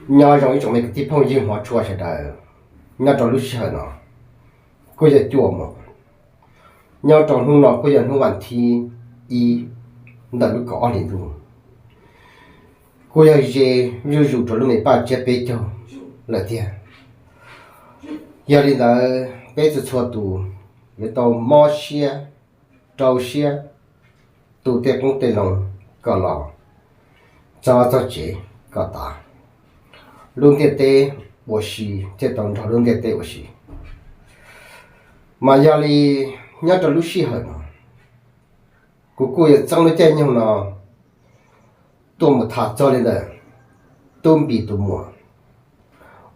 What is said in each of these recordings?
Nyob zoo ib tsoom me kwv tij phooj ywg hmov tshua sawv daws, nyob rau lub sij hawm no kuj yog cuaj moos, nyob rau hnub no kuj yog hnub vas thib ib ntawm lub kaum ob hlis ntuj, kuj yog ze zuj zus rau lub me paj tsiab peb caug lawm tiag. Yog li ntawd peb txhua txhua tus yuav tau mob siab rau siab tu tej qoob tej loo kom los txog vaj txog tsev kom tas, lub ntiaj teb ua si thiaj tau nrog lub ntiaj teb ua si. Mas yog li nyob rau lub sij hawm no, kuv kuj yuav txeeb lub caij nyoog no tuaj mus tham txog li ntawm Tub Npis tus muam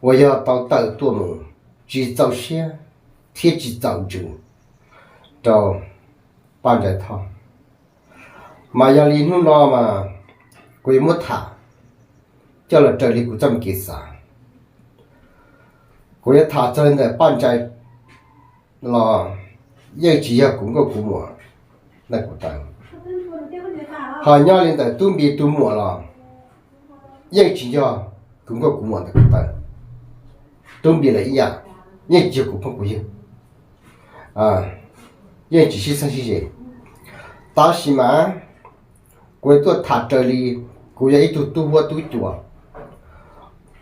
uas yog tau tawm tuaj mus tsis txaus siab thiab tsis txaus ntsws rau Paj Ntsais Thoj. Mas yog li hnub no mas kuv yuav muab tham coj los raws li kuv txoj me kev xav. Kuv yuav tham txog li ntawm Paj Ntsais los yeej tsis yog kuv nkauj kuv muam ntawm kuv taw. Ho nyob li ntawm Tub Npis tus muam los yeej tsis yog kuv nkauj kuv muam ntawm kuv taw. Tub Npis los ib yam, yeej tsis yog kuv phooj kuv ywg, yeej tsis sib txheeb sib ze. Tab sis mas kuv tuaj tham raws li kuv yog ib tug tub huab tub cua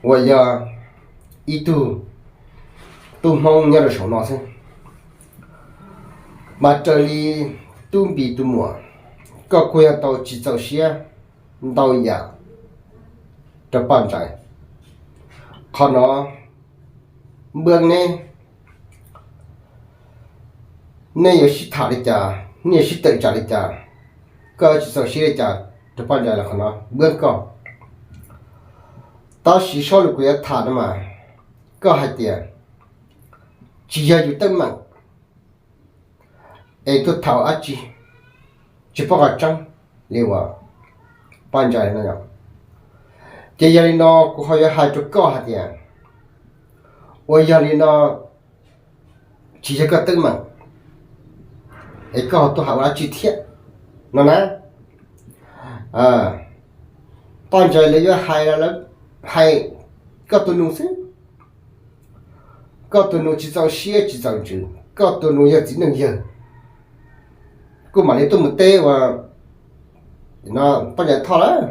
uas yog ib tug tub Hmoob nyob rau saum no xwb. Mas raws li Tub Npis tus muam, koj kuj yog tau tsis txaus siab ntau yam rau Paj Ntsais. Qhov no npab neb, nej yuav sib tham li cas, nej yuav sib tawm tsam li cas, koj tsis txaus siab li cas rau Paj Ntsais los qhov no npab koj. Tab sis zaj lus kuv yuav tham no mas, koj hais tias tsis yog yus teeb meem es tuaj tham dab tsi, tsis paub qhov tseeb li uas Paj Ntsais no. Ces yog li no kuv ho yuav hais rau koj hais tias, uas yog li no tsis yog koj teeb meem es koj ho tuaj hais ua dab tsi thiab no na. Paj Ntsais lawv yuav hais, lawv hais koj tus nus xwb. Koj tus nus tsis txaus siab tsis txaus ntsws, koj tus nus yog txiv neej yawg, kuj mam li tuaj mus teb ua Paj Ntsais Thoj lawm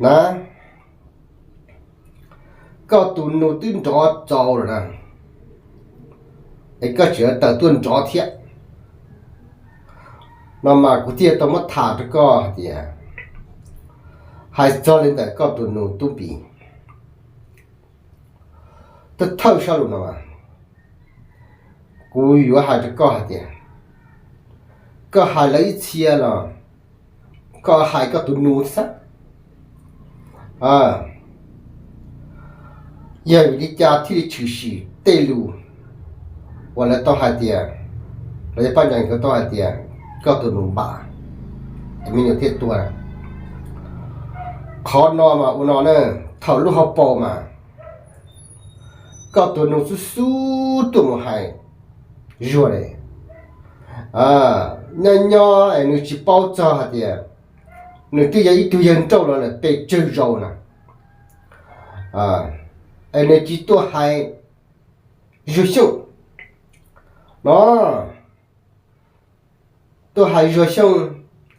na. Koj tus nus twb nrov txaus lawm na, es koj tseem tawm tuaj nrov thiab no mas kuv thiaj tau muab tham rau koj hais tias, hais txog li ntawm koj tus nus Tub Npis, thawj thawj zaj lus no kuv yuav hais rau koj hais tias, koj hais lawv ib txhia los koj hais koj tus nus xwb. Yog vim li cas thiaj li tshwm sim tej lus uas lawv tau hais tias, los yog Paj Ntsais nkawd tau hais tias koj tus nus npam es me nyuam thiaj tuag? Qhov no mas ua no na, thaum lub hauv paus mas koj tus nus xub xub tuaj mus hais Zuag li, nyob nyob es nws tsis paub txog hais tias nws twb yog ib tug yawg nrauj los lawm pes tsawg zaus na, es nws tsis tuaj hais Zuag Xyooj no, tuaj hais Zuag Xyooj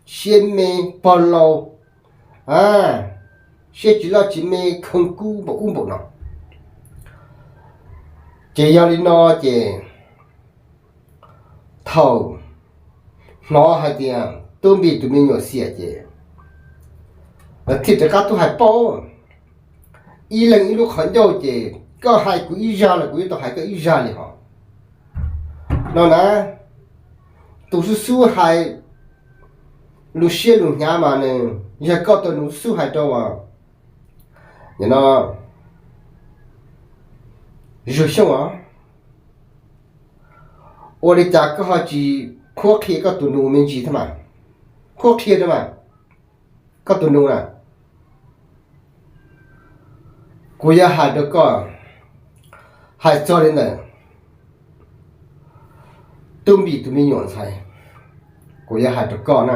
siab me pog laus, siab tsis loj tsis me khoo kub npaum ub npaum no. Ces yog li no ces thaum hnov hais tias Tub Npis tus me nyuam xiam ces lawv thiaj rov qab tuaj hais paub, ib leeg ib lub qhov ncauj ces koj hais kuv ib zaj los kuv yuav tau hais koj ib zaj li hos no na. Tus xub xub hais lus siab lus hnyav mas nws yog koj tus nus xub hais rau no Zuag Xyooj os. Ua li cas koj ho tsis qhuab qhia koj tus nus me ntsis thiab mas? Qhuab qhia rau mas, koj tus nus na. Kuv yuav hais rau koj, hais txog li ntawm Tub Npis tus me nyuam ntxhais, kuv yuav hais rau koj na,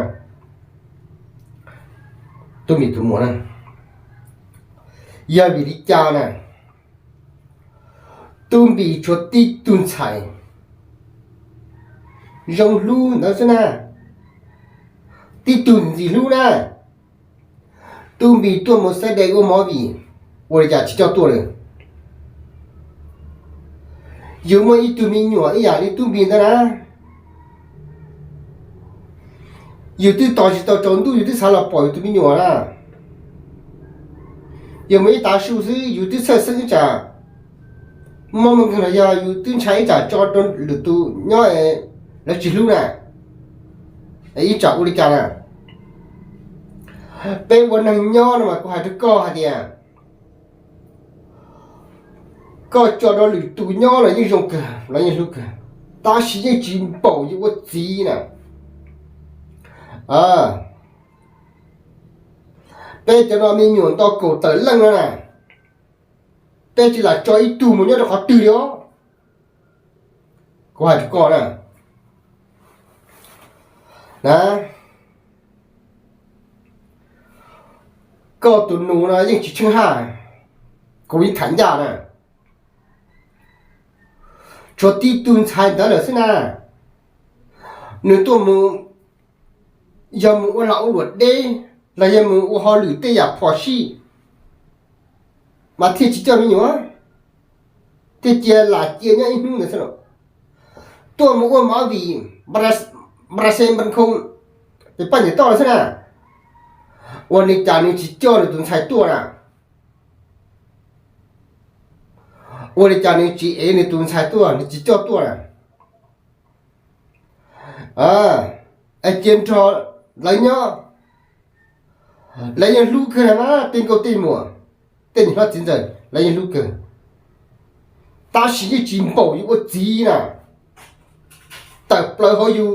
Tub Npis tus muam na. Yog vim li cas na? Tub Npis tshuav tib tug ntxhais zoo hlub ntawd xwb na, tib tug ntxim hlub na. Tub Npis tuaj mus xab de ua movie, ua li cas tsis coj tuaj li? Yus muaj ib tug me nyuam ib yam li Tub Npis ntawd na, yus twb tos tsis tau tsaus ntuj yus twb xav los pom yus tus me nyuam na. Yus mus ib tav su xwb yus twb txhawj xeeb ib tsam mob muaj nkeeg los yog yus twb ntshai ib tsam tso rau lwm tus nyob lawv tsis hlub na, ib tsam ua li cas na. Peb ua neeg nyob no mas kuv hais rau koj hais tias koj tso rau lwm tus nyob los yeej zoo kawg, los yeej hlub kawg, tab sis yeej tsis npaum yus ua txiv na. Peb cov no me nyuam nto kaum tawm leej no na, peb tsis lam tso ib tug mus nyob rau qhov twg li os. Kuv hais rau koj na, na, koj tus nus no yeej tsis tsheej haj, kuv yeej tham ncaj na. Tshuav tib tug ntxhais ntawd lawm xwb na, nws tuaj mus, yog mus ua lag ua luam deb los yog mus ua hauj lwm tej yam phom sij mas thiaj tsis coj me nyuam, thiaj cia lam cia nyob ib hnub ntawd xwb los. Tuaj mus ua movie Brazil npab khoo ces poj niam toj lawm xwb na. Ua li cas nws tsis coj nws tus ntxhais tuaj na? Ua li cas nws tsis ev nws tus ntxhais tuaj, nws tsis coj tuaj na? Es cia nrog lawv nyob, lawv yeej hlub kawg na, tej nkauj tej muam, tej niam hlob txiv ntxawm lawv yeej hlub kawg, tab sis yeej tsis npaum yus ua txiv na. Tawm plaws hauv yus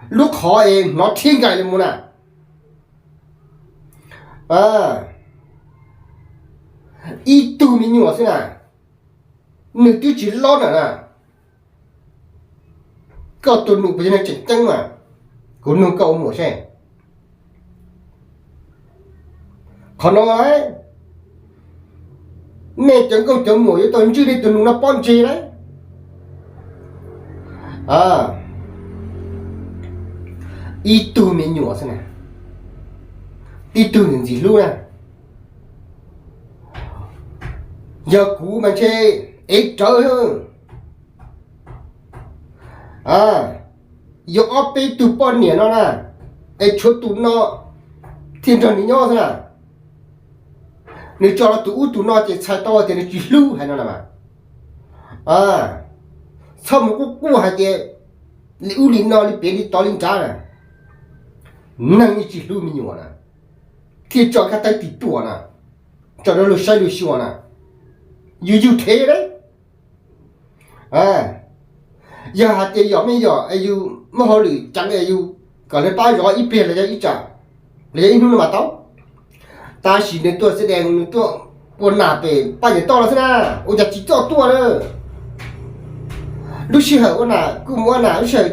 lub qhov es hnov rhiab nkais li mus na. Ib tug me nyuam xwb na, nws twb tsis lob na na. Koj tus nus puas yog neeg tseem ceeb mas? Kuv nug koj ua muam seb. Qhov no, nej cov nkauj cov muam yuav tau ntswj nej tus nus no pob ntseg lauj. Ib tug me nyuam xwb na, tib tug ntxim ntxim hlub na. Yog kuv mas ntshe ev rawv, yuav ob peb tug poj niam no na, es tshuav tus no thiaj nrog nws nyob xwb na. Nws tso los tus ub tus no ces txhais tau tias nws tsis hlub hais no na mas. Txhob mus quaj quaj hais tias li ub li no li pem li tod li nrad na. Neeg yeej tsis hlub me nyuam na, thiaj tso kab taib tis tuam na, tso rau luag saib luag xyuas na, yus yug rhev lawm. Yog hais tias yog me yog es yus muaj hauj lwm ceev es yus kom lawv pab zov ib pliag los yog ib tsam los yog ib hnub no mas tau. Tab sis nws tuaj xwb dees nws tuaj ua nas pem Paj Yam Toj los xwb na, ua cas tsis coj tuaj na? Lub sij hawm ua nas kuj mus ua nas, lub sij hawm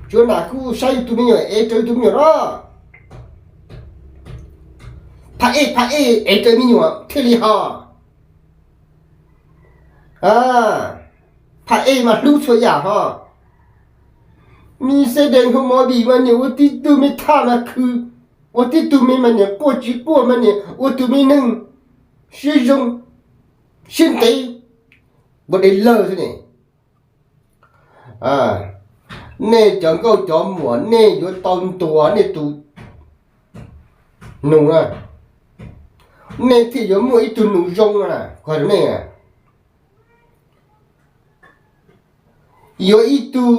tsis ua nas kuj saib yus tus me nyuam, ev raws yus tus me nyuam los. Phaj ej phaj ej ev raws me nyuam thiaj li ho. Phaj ej mas hlub txhua yam ho. Me xeb dees hauv movie mas niam ua tib tug me thaj mas khwv, ua tib tug me mas niam quaj tsis quaj mas niam ua tus me neeg siab zoo siab ntev, ua dej lawg xwb ne. Nej cov nkauj cov muam nej yuav tau ntuas nej tus nus na, nej thiaj yuav muaj ib tug nus zoo no na, kuv hais rau nej. Yuav ib tug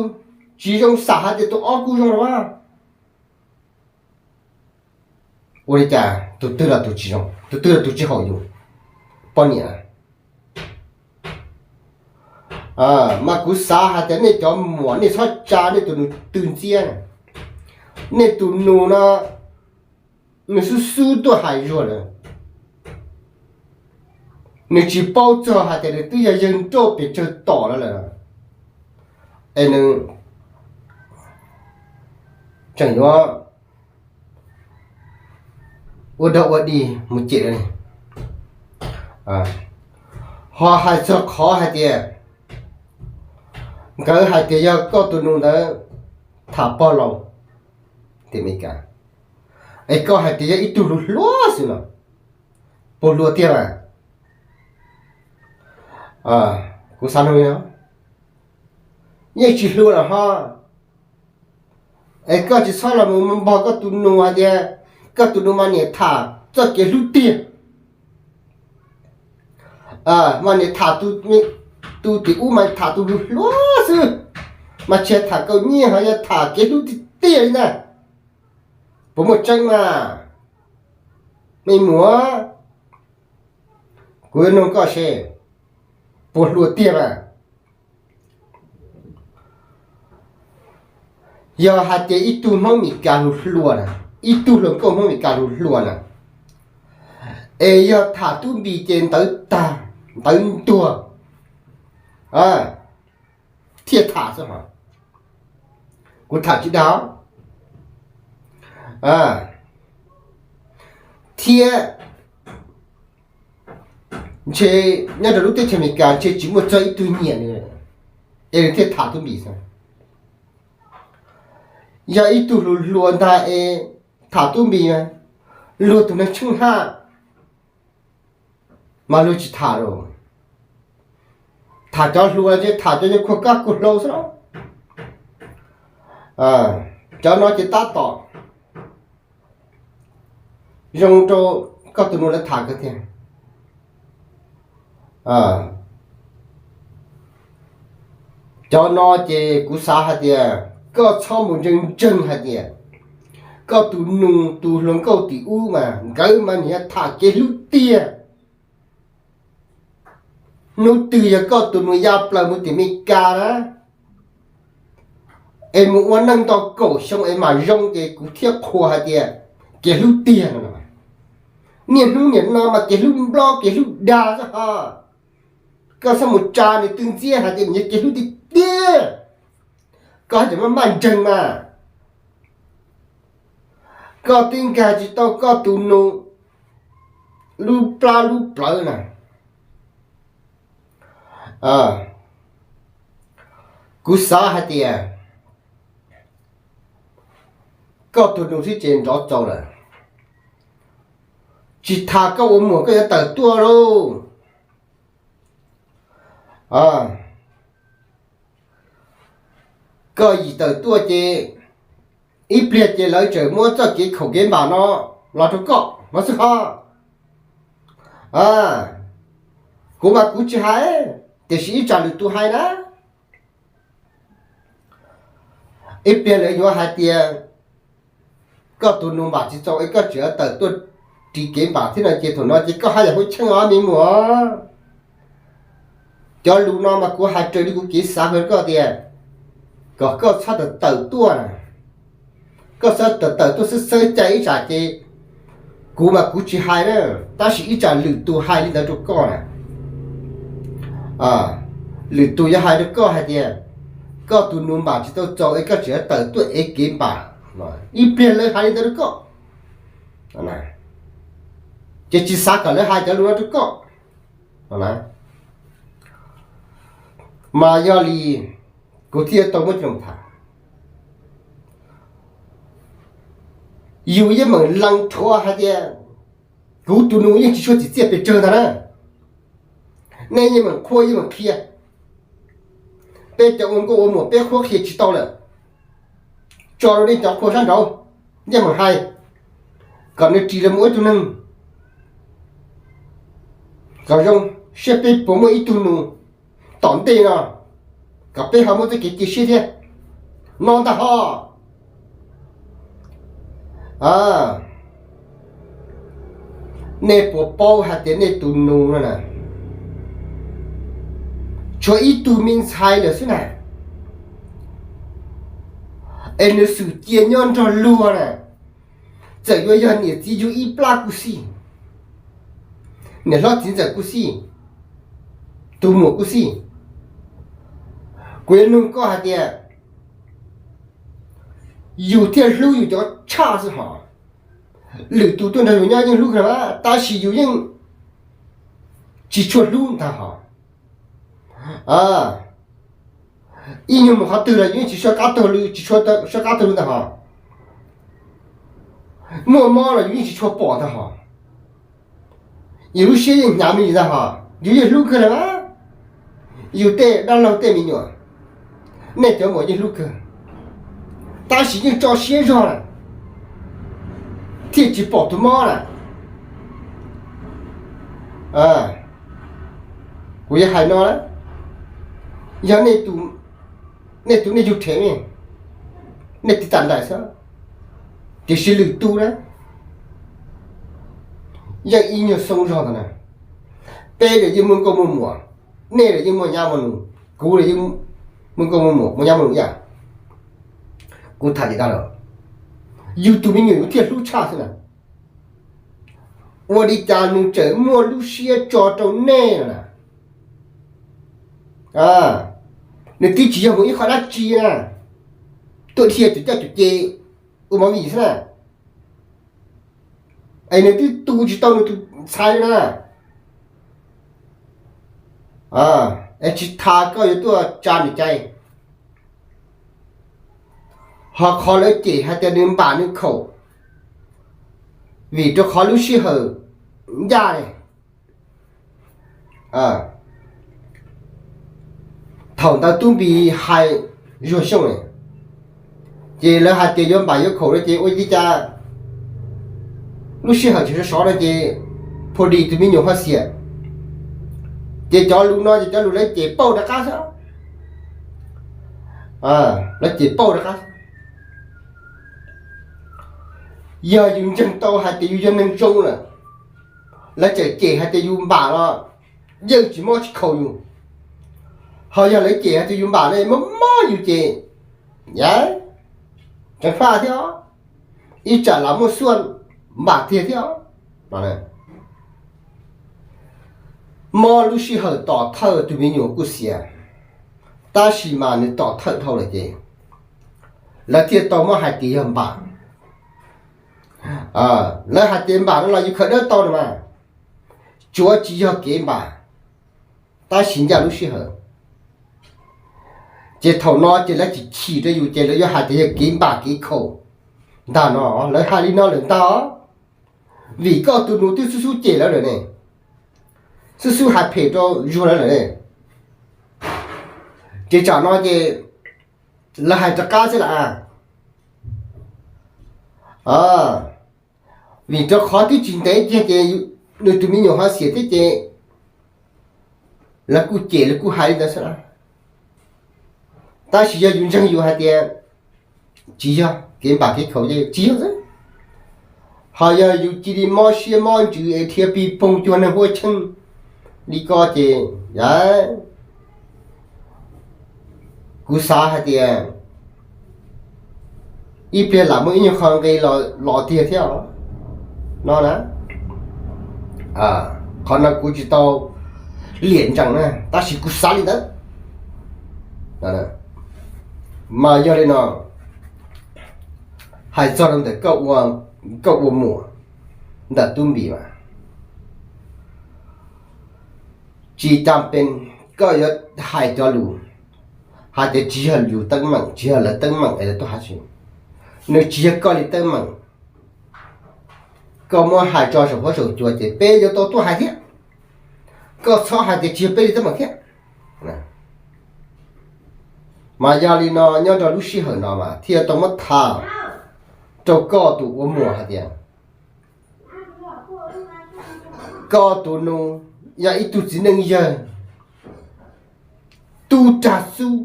tsis zoo xam hais tias tus ob kuj zoo los. Ua li cas tus twg los tus tsis zoo, tus twg los tus tsis haum yus? Poj niam, mas kuv xav hais tias nej cov muam nej txhob tsa nej tus nus tw ntxiab. Nej tus nus no nws xub xub tuaj hais zuag lawm, nws tsis paub txog hais tias nws twb yog yawg nrauj pes tsawg tom no lawm, es nws tseem yuav ua dog ua dig mus cem li. Ho hais txog qhov hais tias nkawd hais tias yog koj tus nus ntawd tham pog laus tim Amelikas, es koj hais tias yog ib tug hluas hluas xwb no, puas hluas tiag mas? Kuv xav nug li no, yeej tsis hluas los ho. Es koj tsis txhob los mus npog koj tus nus hais tias koj tus nus mas niam tham txoj kev hlub tiag, mas niam tham tus tim ub mas tham tus hluas hluas xwb, mas tsis tham kaus nyiaj ho yog tham kev hlub tiag tiag li ntag. Puas muaj tseeb mas? Me muam, kuv yuav nug koj seb puas hluas tiag mas. Yog hais tias ib tug Hmoob Mes Kas hluas hluas na, ib tug hluas nkauj Hmoob Mes Kas hluas hluas na, es yog tham tub npis ces ntawv tag ntawv ntuag thiaj tham xwb hos. Kuv tham tsis dag. Thiab ntshe nyob rau lub teb chaws Amelikas ntshe tsis muaj txog ib tug nyiam nws, es nws thiaj tham tub npis xwb. Yog ib tug hluas hluas ntag es tham tub npis, luag tus neeg tsheej haj mas luag tsis tham lawm. Tham cov hluas ces tham cov nyuag khuaj kab khuaj hlau xwb los. Cov no ces tab tom zoo rau koj tus nus lawv tham kawg thiab. Cov no ces kuv xav hais tias koj txhob mus ntseeg ntseeg hais tias koj tus nus tus hluas nkauj tim ub mas nkawd mas nws yog tham kev hlub tiag. Hnub twg yog koj tus nus ya plaws mus tim Amelikas na, es mus ua neej nto kaum xyoo es mam zoo ces kuv thiaj qhuas hais tias kev hlub tiag no. Niaj hnub niaj no mas kev hlub nplob kev hlub dag xwb hos. Koj txhob mus tsa nws twj ntxiab hais tias nws yog kev hlub tiag tiag. Koj haj tseem maj maj ntseeg mas koj twb nkag tsis tau koj tus nus lub plab lub plawv na. Kuv xav hais tias koj tus nus sib ces nrov txaus lawm, tsis tas koj ua muam koj yuav tawm tuaj lauj. Koj yim tawm tuaj ces ib pliag ces lawv tseem muab txoj kev khaum kev npam no los rau koj no xwb hos. Kuv mas kuv tsis hais, tiam sis ib tsam lwm tus hais na. Ib pliag lawv yuav hais tias koj tus nus npam tsis txaus es koj tseem tawm tuaj ris kev npam thiab no ces thaum no ces koj haj yam huv cheej os me muam. Cov lus no mas kuv hais raws li kuv kev xav hais rau koj tias kom koj txhob tawm tawm tuaj na. Koj txhob tawm tawm tuaj xwb xwb caij ib tsam ces kuv mas kuv tsis hais na, tab sis ib tsam lwm tus hais li ntawd rau koj na. Lwm tus yuav hais rau koj hais tias koj tus nus npam tsis tau txaus es koj tseem tawm tuaj ev kev npam, ib pliag lawv hais li ntawd rau koj ces tsis xav kom lawv hais cov lus no rau koj. Mas yog li kuv thiaj tau muab coj los tham. Yus yeej meem lees rhuav hais tias kuv tus nus yeej tsis tshua txim txiaj pes tsawg ntag na. Nej yeej meem qhuab yeej meem qhia. Peb cov ua nkauj ua muam peb qhuab qhia tsis tau lawm, tso rau nej cov qhua sab nraud, yeej meem hais kom nws ris los mus ua ib tug neeg kom zoo, saib peb puas muaj ib tug nus tom ntej no kom peb ho muaj txoj kev cia siab thiab no ntag hos. Nej puas paub hais tias nej tus nus no na, tshuav ib tug me ntxhais lawm xwb na, es nws xwm cia nyob nrog luag na, txawm yuav yog niam txiv yug ib plab kuj xij, niam hlob txiv ntxawm kuj xij, tus muam kuj xij. Kuv yuav nug koj hais tias yus thiaj hlub yus cov tshaj xwb hos. Lwm tus tuaj nrog yus nyob yeej hlub kawg, tab sis yus yeej tsis tshua hlub ntag hos. Ib nyuag mus qhov twg los yus yeej tsis tshua qab tug, tsis tshua qab tug ntag hos. Muaj mob los yus yeej tsis tshua pom ntag hos. Yus lub siab yeej hnyav me ntsis ntag hos, yus yeej hlub kawg na. Yus tej dab laug tej me nyuam, nej cov muam yeej hlub kawg, tab sis yeej tso siab zog na, thiaj tsis pom tus mob na. Kuv yuav hais no na, yog nej tus nej yug rhev ne, nej tiv tam ntais xwb, tiam sis lwm tus na, yeej ib nyuag xoo zog ntag na. Peb los yeej muaj nkauj muaj muam, nej los yeej muaj nyab muaj nus, kuv los yeej muaj nkauj muaj muam, muaj nyab muaj nus ib yam. Kuv tham li ntawd los, yus tus me nyuam yus thiaj hlub tshaj xwb na. Ua li cas nws tseem muaj lub siab tso rau nej no na? Nws twb tsis yog mus ib qho dab tsi na, tuaj dhia tus coj tus ce ua movie xwb na. Es nws twb tu tsis tau nws tus ntxhais li na. Es tsis tas koj yuav tuaj tsa nws cai. Ho qhov lawv cem hais tias nws npam nws khaum, vim rau qhov lub sij hawm ncaj ne. Thaum ntawd Tub Npis hais Zuag Xyooj, ces lawv hais tias yuav npam yuav khaum no ces ua li cas lub sij hawm tseem sov sov no ces phu dis tus me nyuam ho xiam. Ces cov lus no ces cov lus lawv cem pauj rov qab xwb. Lawv cem pauj rov qab. Yog yus ntseeg tau hais tias yus yog neeg zoo lawm, lawv txawm cem hais tias yus npam los yeej tsis mob tsis khaus yus. Ho yog lawv cem hais tias yus npam no mob mob yus ces, ya, tseem faj thiab os, ib tsam lam muaj xuaj npam tiag thiab os. Mob lub sij hawm tom thawj tus me nyuam kuj xiam, tab sis mas nws tom thawj dhau lawm ces lawv thiaj tau muab hais tias yog npam. Lawv hais tias npam no los yus khaws dawb tau no mas, tsuav tsis yog kev npam, tab sis ncaj lub sij hawm. Ces thaum no ces lawv tsis chim rau yus ces lawv yuav hais tias yog kev npam kev khaum ntag no. Lawv hais li no lawm ntag, vim koj tus nus twb xub xub cem lawv lawm ne, xub xub hais phem rau Zuag lawv lawm ne. Ces tsam no ces lawv hais rov qab xwb las. Vim rau qhov twb tsis ntev kiag ces nws tus me nyuam ho xiam thiab ces lawv kuj cem lawv kuj hais li ntawd xwb las. Tab sis yog yus ntseeg yus hais tias tsis yog kev npam kev khaum ces tsis yog xwb. Ho yog yus cia li mob siab mob ntsws es dhia pig poog cuag neeg huab tsheej li ko ces, ya, kuv xav hais tias ib pliag lam muaj ib nyuag qho nqi los tiag thiab no na. Qhov no kuv tsis tau liam ntsees na, tab sis kuv xav li ntawd. Mas yog li no, hais txog rau ntawm koj ua muam ntawm Tub Npis mas, tsis cas pes koj yuav hais cov lus hais tias tsis yog yus teeb meem, tsis yog lawv teeb meem es lawv tuaj hais tsis. Nws tsis yog koj li teeb meem, koj muab hais tso saum huab saum cua ces peb yuav tau tuaj hais thiab, koj txhob hais tias tsis yog peb li teeb meem thiab. Mas yog li no nyob rau lub sij hawm no mas thiaj tau muab tham rau koj tus ua muam hais tias koj tus nus yog ib tug txiv neej yawg tub rag xub,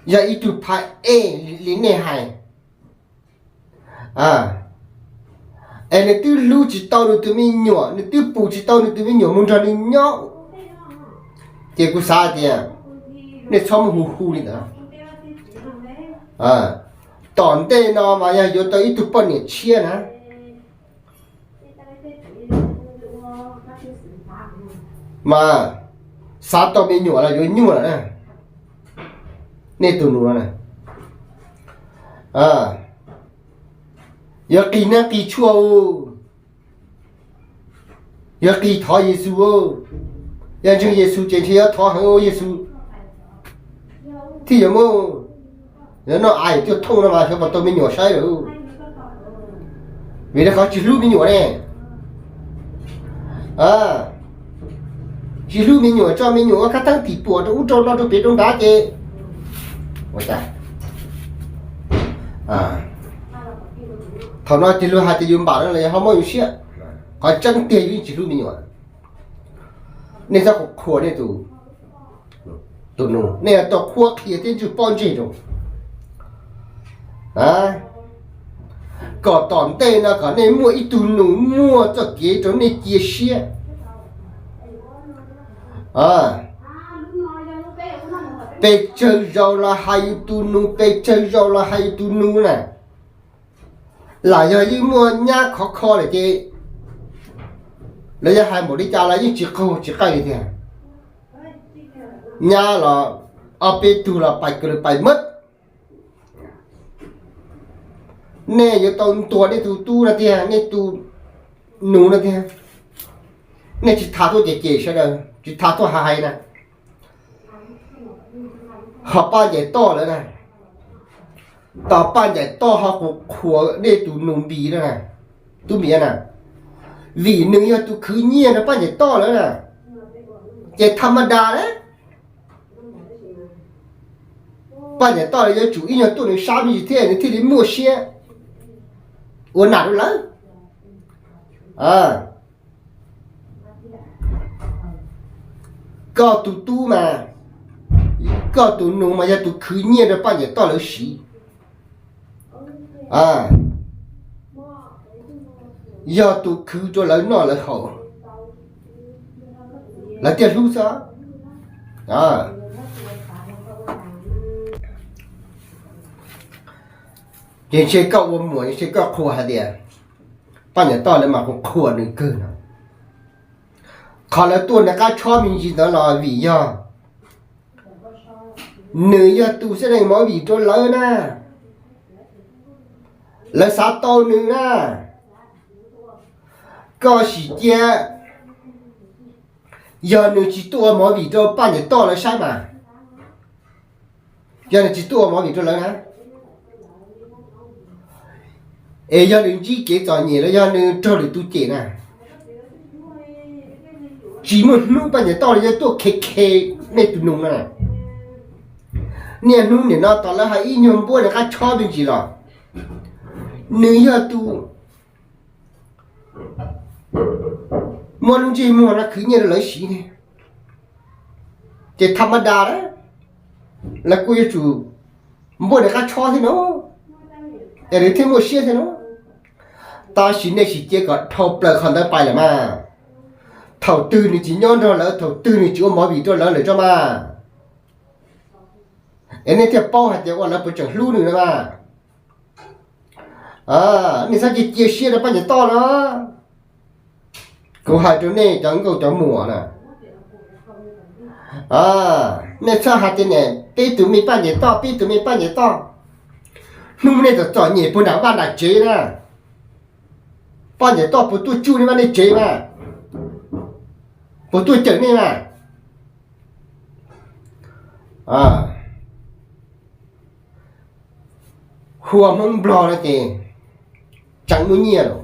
yog ib tug phab ej li nej hais. Es nws twb hlub tsis tau nws tus me nyuam, nws twb pum tsis tau nws tus me nyuam mus nrog nws nyob, ces kuv xav tias nej txhob muaj hu hu li ntawd. Tom ntej no mas yog yuav tau ib tug poj niam tshiab na, mas xav tau me nyuam los yuav nyuaj lawm na. Nej tus nus no yuav qis nab qis tshuaj u. Yog qis thov Yexus, yog ntseeg Yexus ces ntshe yuav thov heev ua Yexus thiaj yuav muab, yuav noj ais cuaj thooj no mas xyov puas tau me nyuam saib lawm. Vim rau qhov tsis hlub me nyuam ne. Tsis hlub me nyuam, tso me nyuam ua kab teeb tim puam rau ub rau no rau pem rau nrad ces ua cas thaum no ces luag hais tias yus npam no los yog ho mob yus siab. Qhov tseeb tiag yus yeej tsis hlub me nyuam. Nej txhob qhuas nej tus, tus nus, nej tau qhuab qhia thiab ntswj pob ntseg rau kom tom ntej no kom nej muaj ib tug nus muaj txoj kev rau nej cia siab. Pes tsawg zaus los hais yus tus nus, pes tsawg zaus los hais yus tus nus na. Lam yog yeej muaj nyab khov kho lawm ces lawv yog hais npaum li cas los yeej tsis qaug tsis qaij li tiag. Nyab los ob peb tug los pais kawg li pais mab. Nej yuav tau ntuas nej tus tub no tiag, nej tus nus no tiag. Nej tsis tham tuaj cem cem sawv daws, tsis tham tuaj hais hais na. Ho Paj Ncaim Toj lawm na, tos Paj Ncaim Toj ho qhuas qhuas nej tus nus Npis no na, tub Npis na, vim nws yog tus khwv nyiaj rau Paj Ncaim Toj lawm na, ces tham ma das na. Paj Ncaim Toj lawv yuav tsum ib nyuag tuaj nws sab me ntsis thiab nws thiaj li muaj siab ua nam rau lawv. Koj tus tub mas, koj tus nus mas yog tus khwv nyiaj rau Paj Ncaim Toj lawv siv, yog tus khwv rau lawv noj lawv haus, lawv thiaj hlub xwb. Ces ntshe koj ua muam, ntshe koj qhuas hais tias Paj Ncaim Toj lawv mas qhuas qhuas nws kawg no. Qhov lawv tuaj nws qab tshob me ntsis ntawd los vim yog nws yog tus xab neej movie rau lawv na, lawv xav tau nws na. Koj sim cia, yog nws tsis tuaj ua movie rau Paj Ncaim Toj lawv saib mas, yog nws tsis tuaj ua movie rau lawv na, es yog nws ntsib kev txom nyem los yog nws raug lwm tus cem na, tsis muaj hnub Paj Ncaim Toj lawv yuav tuaj khe khe nej tus nus na. Niaj hnub nim no tos lawv hais ib nyuag npuab nws qab tshob me ntsis los, nws yog tus muaj lub ntsej muag no khwv nyiaj rau lawv siv ne, ces tham ma das lawm, lawv kuj yuav tsum npuab nws qab tshob thiab no, es nws thiaj muaj siab thiab no. Tab sis nej sim cia kom dhau plaws qhov ntawd pais lawm mas, thaum twg nws tsis nyob nrog lawv, thaum twg nws tsis ua movie rau lawv lawm tso mas, es nej thiaj paub hais tias ua lawv puas tseem hlub nws no mas. Nej txhob cia cia siab rau Paj Ncaim Toj no. Kuv hais rau nej cov nkauj cov muam na, nej txhob hais tias niam peb tus me Paj Ncaim Toj, peb tus me Paj Ncaim Toj. Hnub nej txom txom nyem puag nram vaj nram tsev na, Paj Ncaim Toj puas tuaj tsuj nej vaj nej tsev mas, puas tuaj cawm nej mas. Hua Hmoob Nplog no ces tseem muaj nyiaj lawm.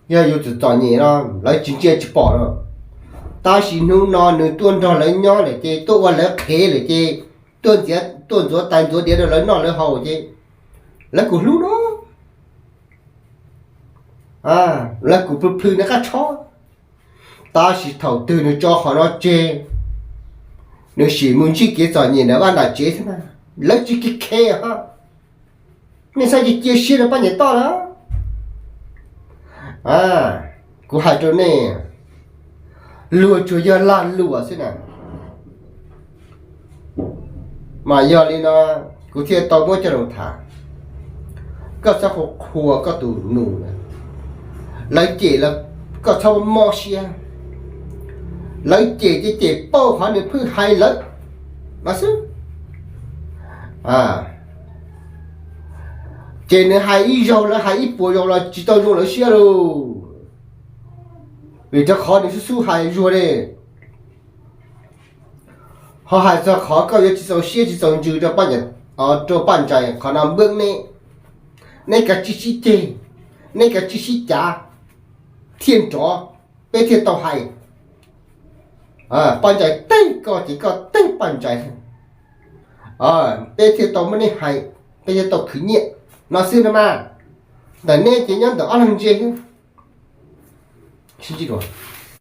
Yog yus txom txom nyem no lawv tsis ntsia tsis pom no, tab sis hnub no nws tuaj nrog lawv nyob lawm ces tuaj ua lawv qhev lawm ces tuaj ntxiav, tuaj ntxuav tais ntxuav diav rau lawv noj lawv haus ces lawv kuj hlub no, lawv kuj plhws plhws nws qab tshob. Tab sis thaum twg nws tso qhov no tseg, nws sim mus ntsib kev txom nyem nram vaj nram tsev xwb na, lawv tsis kis khe. Nej txhob cia cia siab rau Paj Ncaim Toj na. Kuv hais rau nej, luag tsuas yog lag luam xwb na. Mas yog li no kuv thiaj tau muab coj los tham. Koj txhob qhuas qhuas koj tus nus na. Lawv cem los koj txhob mob siab. Lawv cem ces cem pauj qhov nws pheej hais lawv no xwb. Ces nws hais ib zaug lawv hais ib puas zaus los tsis tau zoo lawv siab lauj. Vim rau qhov nws xub xub hais zuag li. Ho hais txog qhov koj yuav tsis txaus siab tsis txaus ntsws rau Paj Ntxais, qhov no npwb neb, neb kav tsij sib ceg, neb kav tsij sib cav thiaj nrov, peb thiaj tau hais. Paj Ntxais teb koj ces koj teb Paj Ntxais, peb thiaj tau muab neb hais, peb thiaj tau khwv nyiaj no xwb no mas. Ntawm neb ces nyob ntawm ob leeg ntse xwb.